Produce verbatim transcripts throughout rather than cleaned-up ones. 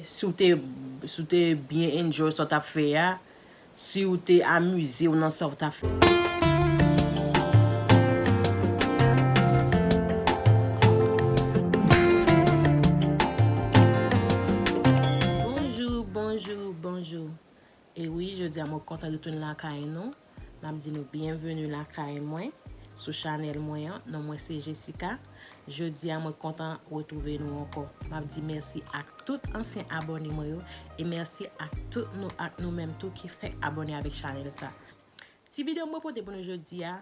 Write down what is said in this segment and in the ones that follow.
Si w te, si w te byen enjoy sa w t ap fè a, si w te amize w nan sa w t ap fè. Bonjou, bonjou, bonjou. E wi, jodi a mwen kontan retounen lakay nou. M ap di nou byenveni lakay mwen, sou chanèl mwen an. Non mwen se Jessica. Jodi a mwen kontan retwouve nou ankò. M ap di mèsi ak tout ansyen abòne mwen yo, e mèsi ak tout nou, ak nou menm tou ki fèk abòne avèk chanèl sa. Ti videyo mwen pote pou nou jodi a,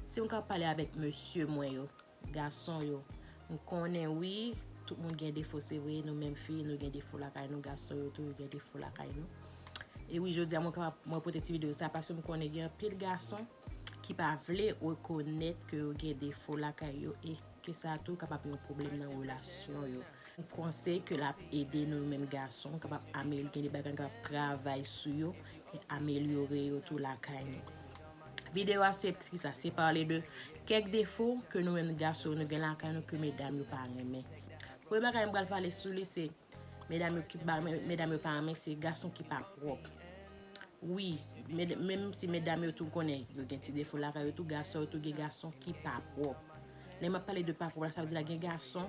se mwen k ap pale avèk mesye mwen yo, gason yo. M konnen wi, tout moun gen defo, se vre, nou menm fi, nou gen defo lakay nou, gason yo tou, yo gen defo lakay nou. E wi, jodi a mwen kapab, mwen pote ti videyo sa, paske m konnen gen anpil gason ki pa vle rekonèt ke yo gen defo lakay yo, e ke sa tou kapab yon pwoblèm nan relasyon yo. M panse ke l ap ede nou menm gason, kapab amelyore, gen de bagay nou kapab travay sou yo, e amelyore yo tou lakay nou. Videyo a se ki sa, se pale de kèk defo ke nou menm gason nou gen lakay nou ke medam yo pa renmen. Premye bagay m pral pale sou li se medam yo ki pa, medam yo pa renmen se gason ki pa pwòp. Wi, med-, menm si medam yo tou konnen yo gen ti defo lakay yo tou, gason yo tou gen gason ki pa pwòp. Lè m ap pale de pa pwòp la, sa vle di la gen gason,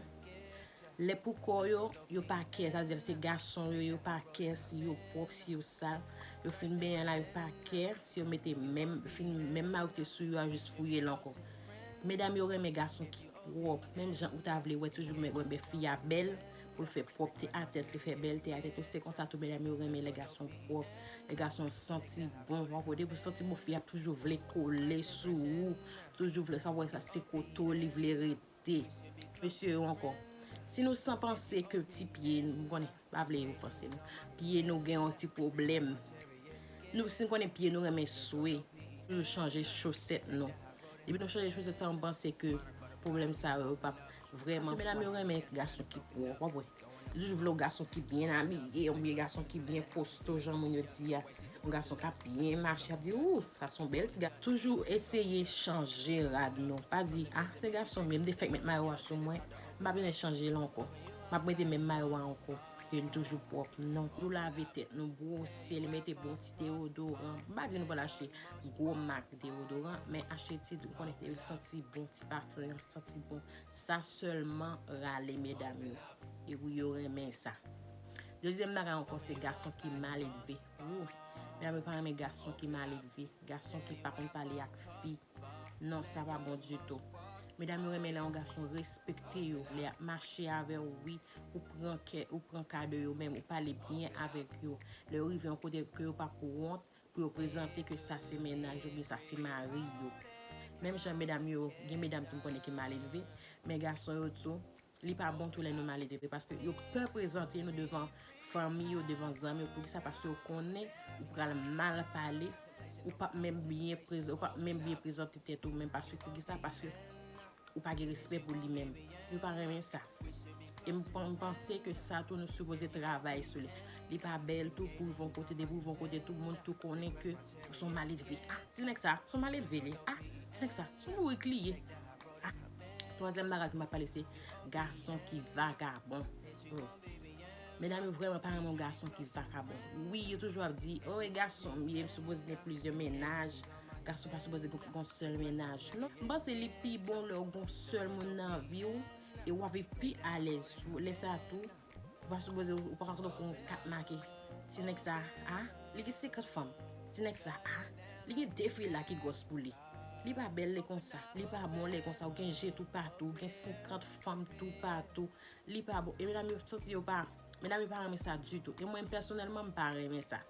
lè pou kò yo, yo pa kè, sa vle di se gason yo, yo pa kè si yo pwòp, si yo sal. Yo fin benyen la, yo pa kè si yo mete menm, fin menm mayo ki te sou yo a jis fouye l ankò. Medam yo renmen gason ki pwòp, menm jan ou ta vle wè toujou men, men fi a bèl, pou l fè pwòpte a tèt li, fè bèlte a tèt li. Se konsa tou medam yo renmen lè gason pwòp, lè gason santi bon. W ap wè depi w santi bon, fi a toujou vle kole sou ou, toujou vle, sa w wè sa, se kote w li vle rete. Mesye yo ankò, si nou san panse ke ti pye, nou konnen, pa vle ofanse nou, pye nou gen yon ti pwoblèm. Nou, si nou konnen pye nou renmen swe, toujou chanje chosèt nou. Depi nou chanje chosèt sa, m panse ke pwoblèm sa yo p ap vrèman. Paske medam yo renmen gason ki pwòp, w ap wè. Yo toujou vle yon gason ki byen abiye, yon byen gason ki byen kosto, jan moun yo di a. Yon gason k ap byen mache, y ap di, ou, sa se yon bèl ti gason. Toujou eseye chanje rad nou. Pa di, a, se gason m ye, m te fèk met mayo a sou mwen, m pa bezwen chanje l ankò. M ap mete menm mayo a ankò, ke l toujou pwòp, non. Toujou lave tèt nou, bwose l, mete bon ti deyodoran. M pa di nou pral achte gwo mak deyodoran, men achte ti, ou konnen, li santi bon, ti pafen an santi bon. Sa sèlman rale medam yo. E wi, yo renmen sa. Dezyèm bagay ankò, se gason ki mal elve. Ou, medam yo pa renmen gason ki mal elve, gason ki pa konn pale ak fi. Non, sa pa bon ditou. Medam yo renmen lè yon gason respekte yo, lè y ap mache avè w, wi, ou pran kè, ou pran ka de yo menm, ou pale byen avèk yo. Lè yo rive yon kote ke yo p ap wont pou yo prezante ke sa se mennaj yo, oubyen sa se mari yo. Menm jan medam yo, gen medam tou m konnen ki mal elve, men gason yo tou, li pa bon tou lè nou mal elve, paske yo pè prezante nou devan fanmi yo, devan zanmi yo. Poukisa? Paske yo konnen ou pral mal pale, ou p ap menm byen prez-, ou p ap menm byen prezante tèt ou menm. Paske poukisa? Paske ou pa gen respè pou li menm. Yo pa renmen sa. E m pan-, m panse ke sa tou nou sipoze travay sou li. Li pa bèl tou pou rive yon kote, depi w rive yon kote tou, moun tou konnen ke ou se yon mal elve. A, ti nèg sa, se yon mal elve li. A, ti nèg sa, se yon bourik li ye. A, twazyèm bagay ke m ap pale se gason ki vagabon. Hmm. Medam yo vrèman pa renmen yon gason ki vakabon. Wi, yo toujou ap di, o, e gason m ye, m sipoze gen plizyè mennaj. Gason pa sipoze gen yon sèl mennaj. Non, m panse li pi bon lè w gen yon sèl moun nan vi w e w ap viv pi alèz tou. Lè sa tou, ou pa sipoze, ou pa ka twò pran kat make. Ti nèg sa a, li gen senkant fanm. Ti nèg sa a, li gen de fi la ki gwòs pou li. Li pa bèl lè konsa, li pa bon lè konsa, ou gen je toupatou, ou gen senkant fanm toupatou. Li pa bon. E medam yo santi yo pa, medam yo pa renmen sa ditou. E mwen pèsonèlman, m pa renmen sa.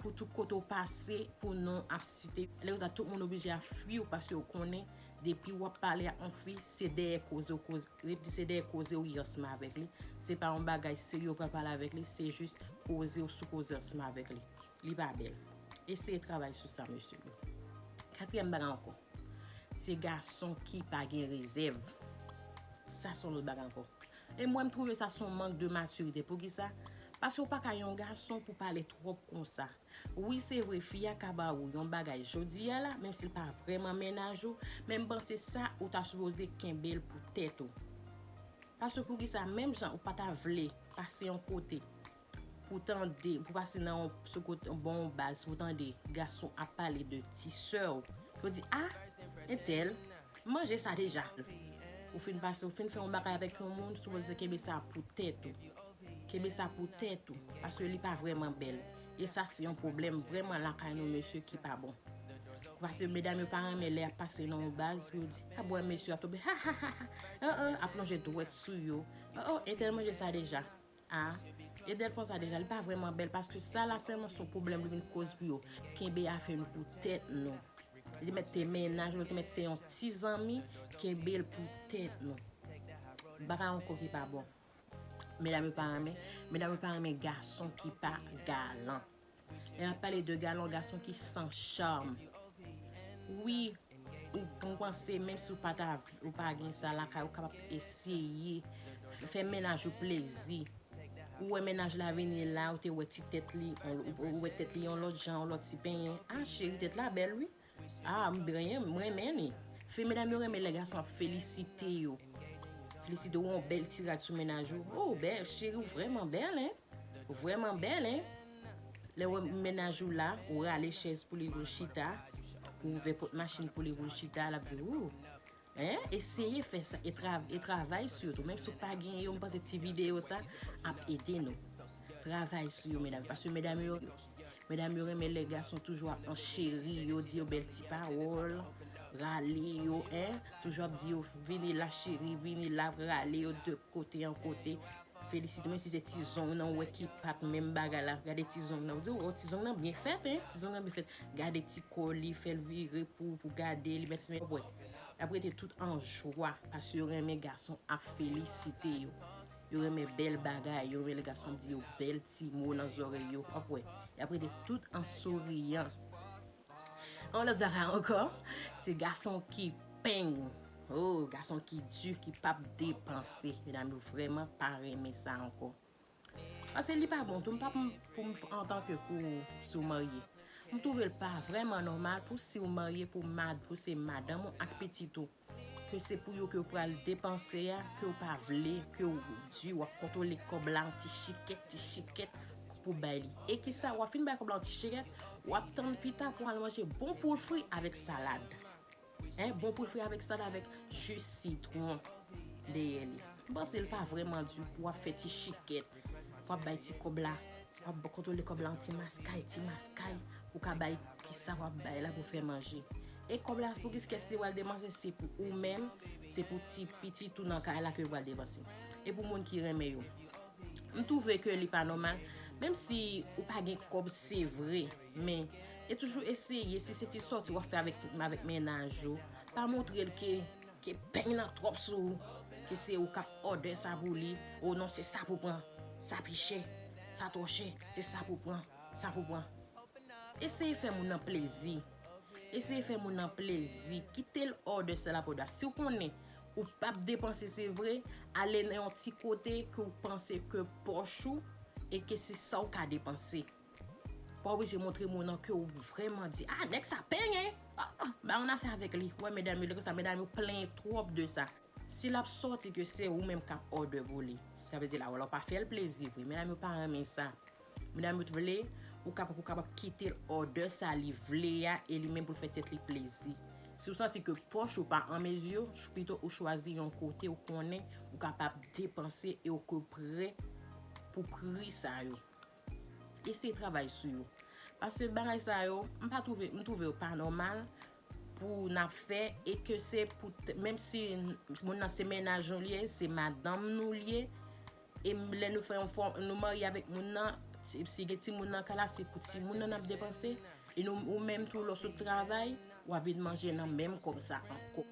Pou tout kote w pase, pou non ap site. Lè konsa, tout moun oblije ap fwi w paske yo konnen depi w ap pale ak yon fi, se dèyè koze w koze, repete se dèyè koze w ye ansanm avèk li. Se pa yon bagay serye w pral pale avèk li, se jis koze w sou koze ansanm avèk li. Li pa bèl. Eseye travay sou sa, mesye yo. Katriyèm bagay ankò, se gason ki pa gen rezèv. Sa se yon lòt bagay ankò. E mwen, m twouve sa se yon mank de matirite. Poukisa? Paske w pa ka yon gason pou pale twòp konsa. Wi, se vre, fi a ka ba ou yon bagay jodi a la, menm si l pa vrèman mennaj ou, men m panse sa, ou ta sipoze kenbe l pou tèt ou. Paske poukisa, menm jan ou pa ta vle pase yon kote, pou tande, pou pase nan yon, sou kote, yon bon baz, pou tande gason ap pale de ti sè w, yo di, a, entèl, manje sa deja. Ou fin pase, ou fin fè yon bagay avèk yon moun, ou sipoze kenbe sa pou tèt ou. Kenbe sa pou tèt ou, paske li pa vrèman bèl. E sa se yon pwoblèm vrèman lakay nou, mesye, ki pa bon. Paske medam yo pa renmen lè y ap pase nan yon baz, pou yo di, a, bwè, mesye ap tonbe, ha, ha, ha, ha, an, an, ap lonje dwèt sou yo. O, o, entèl manje sa deja. A, entèl fè sa deja, li pa vrèman bèl, paske sa la sèlman se yon pwoblèm li vin koz pou yo. Kenbe afè nou pou tèt nou. Li te mèt te mennaj nou, li te mèt se yon ti zanmi, kenbe l pou tèt nou. Bagay ankò ki pa bon. Medam yo pa renmen, medam yo pa renmen gason ki pa galan. E n ap pale de galan, gason ki san cham. Wi, ou, ou panse menm si w pa ta, ou pa gen sa lakay, ou kapab eseye fè mennaj ou plezi. Ou wè mennaj la vini la, ou te wè ti tèt li, ou, ou wè tèt li yon lòt jan, yon lòt ti penyen. A, cheri, tèt la bèl, wi. A, m renmen, m renmen li. Fi, medam yo renmen lè gason ap felisite yo. Felisite w, yon bèl ti rad sou mennaj ou. O, bèl, cheri, w vrèman bèl, en. Ou vrèman bèl, en. Lè w wè mennaj ou la, ou rale chèz pou li vin chita, ou ouvè pòt machin pou li vin chita, l ap di, ou, en, eseye fè sa, e tra-, e travay sou yo tou. Menm si w pa genyen yo, m panse ti videyo sa ap ede nou. Travay sou yo, medam. Paske medam yo, medam yo renmen lè gason toujou ap ancheri yo, di yo bèl ti pawòl, rale yo, en, toujou ap di yo, vini la cheri, vini la, rale yo de kote an kote. Felisite, menm si se ti zong nan, ou wè ki pa t menm bagay la. Gade ti zong nan, ou di, o, ti zong nan byen fèt, en, ti zong nan byen fèt. Gade ti kò li, fè l vire pou, pou gade li, mèt, mèt, wè. Y ap rete tout an jwa, paske yo renmen gason ap felisite yo. Yo renmen bèl bagay, yo renmen lè gason ap di yo bèl ti mo nan zòrèy yo, w ap wè. Y ap rete tout an souriyan. Yon lòt bagay ankò, se gason ki peny. O, gason ki di, ki p ap depanse. Medam yo vrèman pa renmen sa ankò. Paske li pa bon tou, m pa pou m, pou m antanke pou si w marye. M twouve l pa vrèman nòmal pou si w marye pou mad-, pou se madanm ou ak pitit ou. Ke se pou yo ke w pral depanse a, ke w pa vle, ke w di w ap kontwole kòb la an ti chikèt, ti chikèt pou bay li. E kisa, w ap fin bay kòb la an ti chikèt, w ap tann pita pou al manje bon poul fri avèk salad. En, bon poul fri avèk salad avèk ji sitwon dèyè li. M panse l pa vrèman di pou w ap fè ti chikèt, pou w ap bay ti kòb la, w ap kontwole kòb la an ti maskay, ti maskay, pou w ka bay kisa w ap bay la pou fè manje. E kòb la, pou ki kès li pral depanse, se pou ou menm, se pou ti pitit ou nan kay la ke l pral depanse. E pou moun ki renmen yo. M twouve ke li pa nòmal, menm si ou pa gen kòb, se vre, men e toujou eseye, si se ti sòti w ap fè avèk, avèk mennaj ou, pa montre l ke, ke peny nan twòp sou ou, ke se ou k ap òdè sa pou li, o non, se sa pou pran, sa pi chè, sa twò chè, se sa pou pran, sa pou pran. Eseye fè moun nan plezi. Eseye fè moun nan plezi. Kite l òdè sa la pou da. Si w konnen ou p ap depanse, se vre, ale nan yon ti kote ke w panse ke pòch ou e ke se sa w ka depanse. Pa oblije montre moun nan ke w vrèman di, a, nèg sa penyen. A, a, bay yon afè avèk li. Wè, medam yo, lè konsa, medam yo plenyen twòp de sa. Si l ap sòti ke se ou menm k ap òdè pou li, sa vle di la, w pa fè l plezi vre. Medam yo pa renmen sa. Medam yo t vle, ou kapab, ou kapab kite l òdè sa li vle a, e li menm pou l fè tèt li plezi. Si w santi ke pòch ou pa an mezi, pito ou chwazi yon kote ou konnen ou kapab depanse e ou ke prè pou pri sa yo. Eseye travay sou yo. Paske bagay sa yo, m pa twouve, m twouve yo pa nòmal pou n ap fè e ke se pou t-, menm si moun nan se mennaj nou li ye, se madanm nou li ye, e m-, lè nou fè yon fò-, nou marye avèk moun nan, si, si gen timoun nan kay la, se pou timoun nan n ap depanse, e nou, ou menm tou, lè w sot travay, w ap vin manje nan menm kòb sa ankò.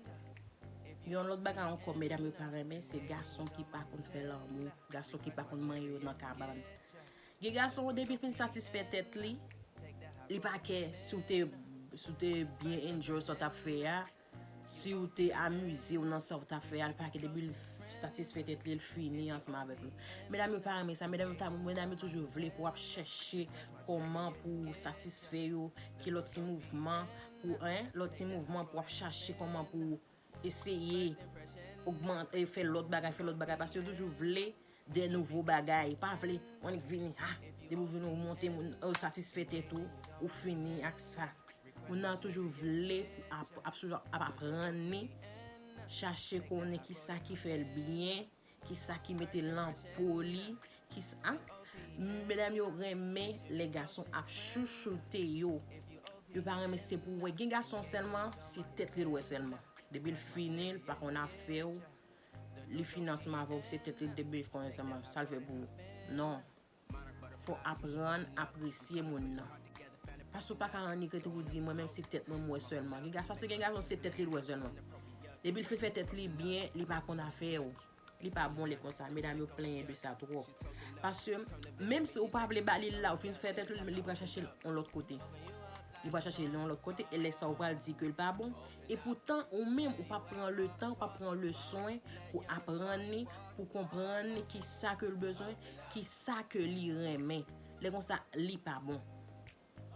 Yon lòt bagay ankò, medam yo pa renmen, se gason ki pa konn fè lanmou, gason ki pa konn manyen yo nan kabann. Gen gason, depi l fin satisfè tèt li, li pa kè si w te, si w te byen enjoy sa w t ap fè a, si w te amize w nan sa w t ap fè a, li pa kè depi l satisfè tèt li, l fini ansanm avèk nou. Medam yo pa renmen sa, medam yo ta, medam yo toujou vle pou w ap chèche kòman pou w satisfè yo, ki lòt ti mouvman pou, en, lòt ti mouvman pou w ap chache kòman pou w eseye ogmante, fè lòt bagay, fè lòt bagay, paske yo toujou vle de nouvo bagay. Pa vle, ou annik vini, ha, depi ou vini, ou monte, moun, ou satisfè tèt ou, ou fini ak sa. Moun nan toujou vle pou ap, ap, toujou ap aprann li, chache konnen ki sa ki fè l byen, ki sa ki mete l nan po li, ki sa, a? Medam yo renmen lè gason ap chouchoute yo. Yo pa renmen se pou wè. Gen gason sèlman, se tèt li l wè sèlman. Depi l fini, l pa konn afè w. Li fin ansanm avè w, se tèt li l te bezwen konnen sèlman. Sa l fè pou ou? Non. Fò aprann apresye moun nan. Paske w pa ka annik rete pou di, mwen menm se tèt mwen m wè sèlman. Gen gason, paske gen gason se tèt li l wè sèlman. Depi l fin fè tèt li byen, li pa konn afè w. Li pa bon lè konsa. Medam yo plenyen de sa twòp. Paske menm si ou pa vle ba li l la, ou fin fè tèt ou, li pral chache l yon lòt kote. Li pral chache l yon lòt kote, e lè sa ou pral di ke l pa bon. E poutan, ou menm, ou pa pran le tan, ou pa pran le swen pou aprann li, pou konprann li ki sa ke l bezwen, ki sa ke li renmen. Lè konsa, li pa bon.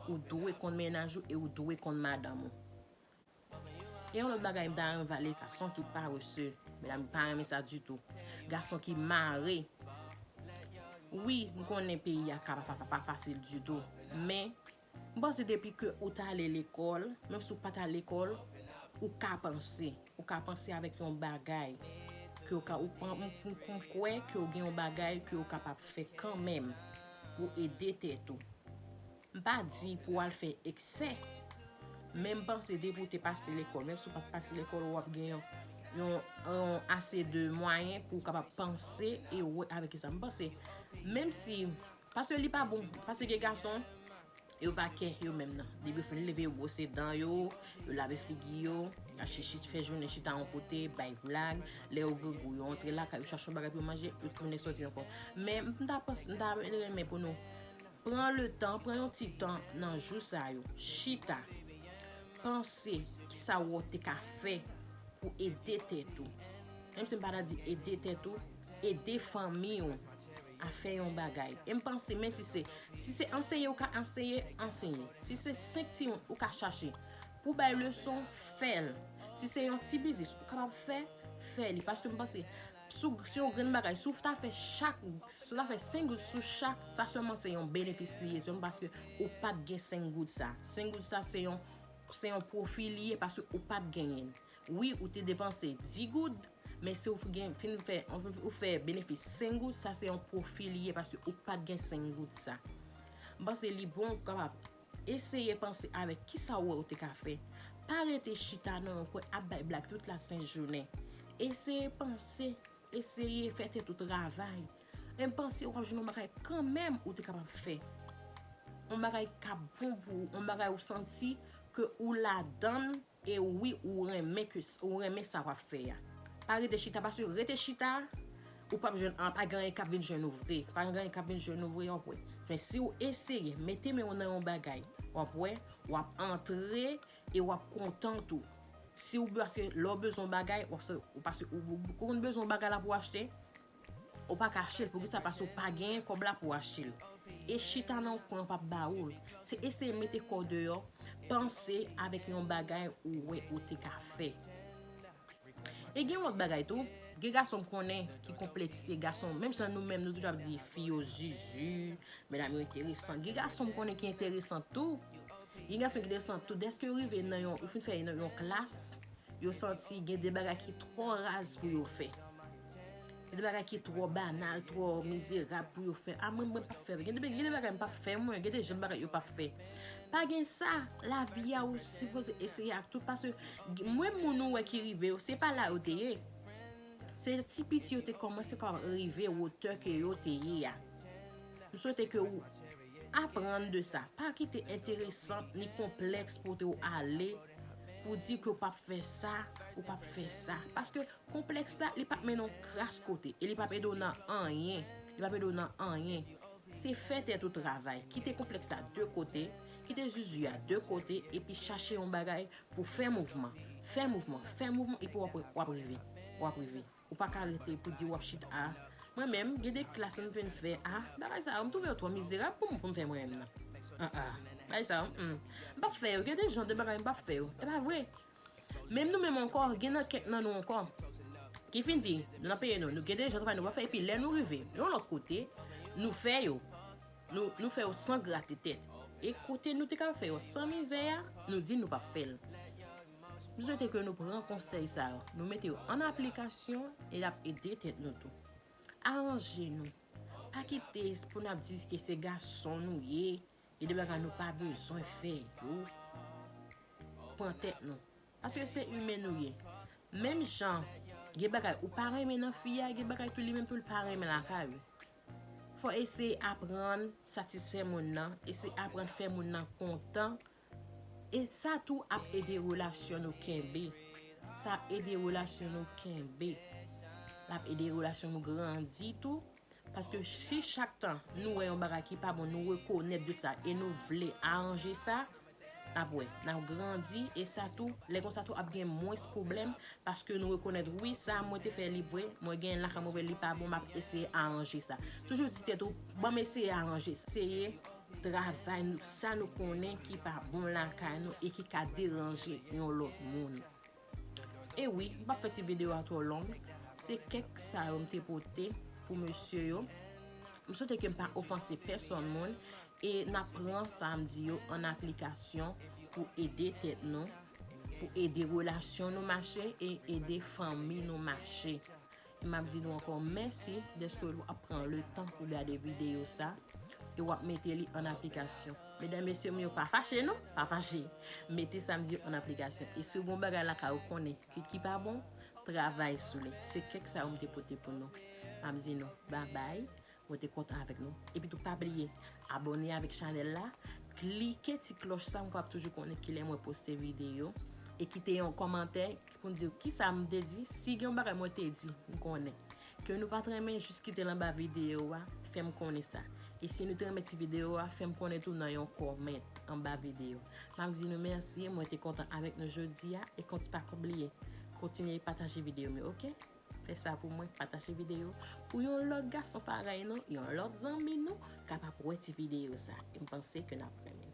Ou dwe konn mennaj ou e ou dwe konn madanm ou. E yon lòt bagay, m ta renmen pale gason ki parese. Medam, m pa renmen sa ditou. Gason ki mare. Wi, m konnen peyi a ka pa, pa, pa fasil ditou. Men, m panse depi ke ou t ale lekòl, menm si w pa t al lekòl, ou ka panse. Ou ka panse avèk yon bagay. Ke w ka, ou, m, m, m kwè ke w gen yon bagay ke w kapab fè kanmenm pou ede tèt ou. M pa di pou w al fè eksè, men m panse depi w te pase lekòl, menm si w pa t pase lekòl, w ap gen yon, yon, yon ase de mwayen pou w kapab panse e wè avèk ki sa. M panse, menm si, paske li pa bon, paske gen gason, yo pa kè yo menm nan. Depi yo fin leve, yo bwose dan yo, yo lave figi yo, y ap chichi fè jounen chita yon kote, bay blag, lè yo grangou, yo antre lakay, yo chache yon bagay pou yo manje, yo tounen soti ankò. Men m ta panse, m ta renmen pou nou pran le tan, pran yon ti tan nan jou sa yo. Chita. Panse ki sa w te ka fè pou ede tèt ou. Menm si m pa ta di ede tèt ou, ede fanmi w a fè yon bagay. E m panse, menm si se, si se anseye ou ka anseye, anseye. Si se senk timoun ou ka chache pou bay leson, fè l. Si se yon ti biznis ou kapab fè, fè li. Paske m panse, si w, si yon grenn bagay, si w ta fè chak, si w ta fè senk goud sou chak, sa sèlman se yon benefis li ye, sèlman paske ou pa t gen senk goud sa. Senk goud sa, se yon, se yon pwofi li ye paske ou pa t genyen l. Wi, ou te depanse dis goud, men si w gen, fin fè, ou fè benefis senk goud, sa se yon pwofi li ye paske ou pa t gen senk goud sa. M panse li bon ou kapab eseye panse avèk ki sa w wè ou te ka fè. Pa rete chita nan yon kwen ap bay blag tout la sent jounen. Eseye panse, eseye fè tèt ou travay. Men panse w ap jwenn yon bagay kanmenm ou te kapab fè. Yon bagay k ap bon pou ou, yon bagay ou santi ke ou ladan l, e wi, ou renmen ke, ou renmen sa w ap fè a. Pa rete chita, paske rete chita, ou p ap jwenn an, pa gen anyen k ap vin jwenn ou vre. Pa gen anyen k ap vin jwenn ou vre, w ap wè. Men si w eseye, mete men w nan yon bagay, w ap wè, w ap antre e w ap kontan tou. Si w, paske lè w bezwen yon bagay, w ap se, ou, paske ou, ou, ou konn bezwen yon bagay la pou w achte, ou pa ka achte l. Poukisa? Paske ou pa genyen kòb la pou w achte l. E chita nan yon kwen, yo p ap ba ou l. Se eseye mete kò w deyò, panse avèk yon bagay ou wè ou te ka fè. E gen yon lòt bagay tou, gen gason m konnen ki konplekse, gason, menm jan nou menm nou toujou ap di fi yo zuzu, medam yo enteresan. Gen gason m konnen ki enteresan tou. Gen gason ki enteresan tou. Dèske yo rive nan yon, ou fin fè nan yon klas, yo santi gen de bagay ki twò raz pou yo fè. Gen de bagay ki twò banal, twò mizerab pou yo fè. A mwen, mwen p ap fè. Gen de, gen de bagay m p ap fè, mwen. Gen de jan de bagay yo p ap fè. Pa gen sa, lavi a ou sipoze eseye ak tout. Paske mwen, moun ou wè ki rive yo, se pa la yo te ye. Se ti piti yo te kòmanse kapab rive wotè ke yo te ye a. M swete ke ou aprann de sa. Pa kite enteresan ni konplèks pote w ale pou di ke w p ap fè sa, ou p ap fè sa. Paske konplèks la, li p ap mennen w kras kote. E li p ap ede w nan anyen. Li p ap ede w nan anyen. Se fè tèt ou travay. Kite konplèks la de kote. Kite zuzu a de kote. Epi chache yon bagay pou fè mouvman. Fè mouvman. Fè mouvman. Epi w ap, w ap rive. W ap rive. Ou pa ka rete pou di w ap chita. A, mwen menm, gen de klas m vin fè. A, bagay sa yo, m twouve yo twò mizerab pou m, pou m fè mwen menm nan. A, a, bagay sa yo, m, m p ap fè yo. Gen de jan de bagay m p ap fè yo. E pa vre. Menm nou menm ankò, gen nan kèk nan nou ankò. Ki fin di, nou nan peyi nou, nou gen de jan travay nou pa fè, epi lè nou rive yon lòt kote, nou fè yo. Nou, nou fè yo san grate tèt. E kote nou te ka fè yo san mizè a, nou di nou p ap fè l. M swete ke nou pran konsèy sa yo, nou mete yo an aplikasyon e l ap ede tèt nou tou. Aranje nou. Pa kite pou n ap di ke se gason nou ye, gen de bagay nou pa bezwen fè yo. Pran tèt nou. Paske se imen nou ye. Menm jan, gen bagay ou pa renmen nan fi a, gen bagay tou li menm tou li pa renmen lakay ou. Fò eseye aprann satisfè moun nan, eseye aprann fè moun nan kontan. E sa tou ap ede relasyon nou kenbe. Sa ap ede relasyon nou kenbe. L ap ede relasyon nou grandi tou. Paske si chak tan nou wè yon bagay ki pa bon, nou rekonèt de sa e nou vle aranje sa, n ap wè, n ap grandi e sa tou, lè konsa tou ap gen mwens pwoblèm paske nou rekonèt, wi, sa mwen te fè li vre, mwen genyen lakay mwen vre, li pa bon, m ap eseye aranje sa. Toujou di tèt ou, ban m eseye aranje sa. Eseye travay nou, sa nou konnen ki pa bon lakay nou e ki ka deranje yon lòt moun. E wi, m p ap fè ti videyo a twò long. Se kèk sa yo m te pote pou mesye yo. M swete ke m pa ofanse pèsòn moun. E n ap pran sa m di yo an aplikasyon pou ede tèt nou, pou ede relasyon nou mache e ede fanmi nou mache. E m ap di nou ankò mèsi dèske w ap pran le tan pou gade videyo sa e w ap mete li an aplikasyon. Medam, mesye m yo, pa fache non, pa fache. Mete sa m di yo an aplikasyon. E si w gen yon bagay lakay ou konnen ki, ki pa bon, travay sou li. Se kèk sa yo m te pote pou nou. M ap di nou babay. Mwen te kontan avèk nou. Epi tou pa bliye abòne avèk chanèl la. Klike ti klòch sa pou w ap toujou konnen kilè mwen poste videyo. E kite yon kòmantè pou n di w kisa m te di. Si gen yon bagay mwen te di, m konnen. Ke nou pa t renmen, jis kite l anba videyo a, fè m konnen sa. E si nou te renmen ti videyo a, fè m konnen tou nan yon kòmantè anba videyo. M ap di nou mèsi, mwen te kontan avèk nou jodi a. E konti pa bliye, kontinye pataje videyo m yo, oke? Fè sa pou mwen, pataje videyo pou yon lòt gason parèy nou, yon lòt zanmi nou kapab wè ti videyo sa. E m panse ke n ap renmen.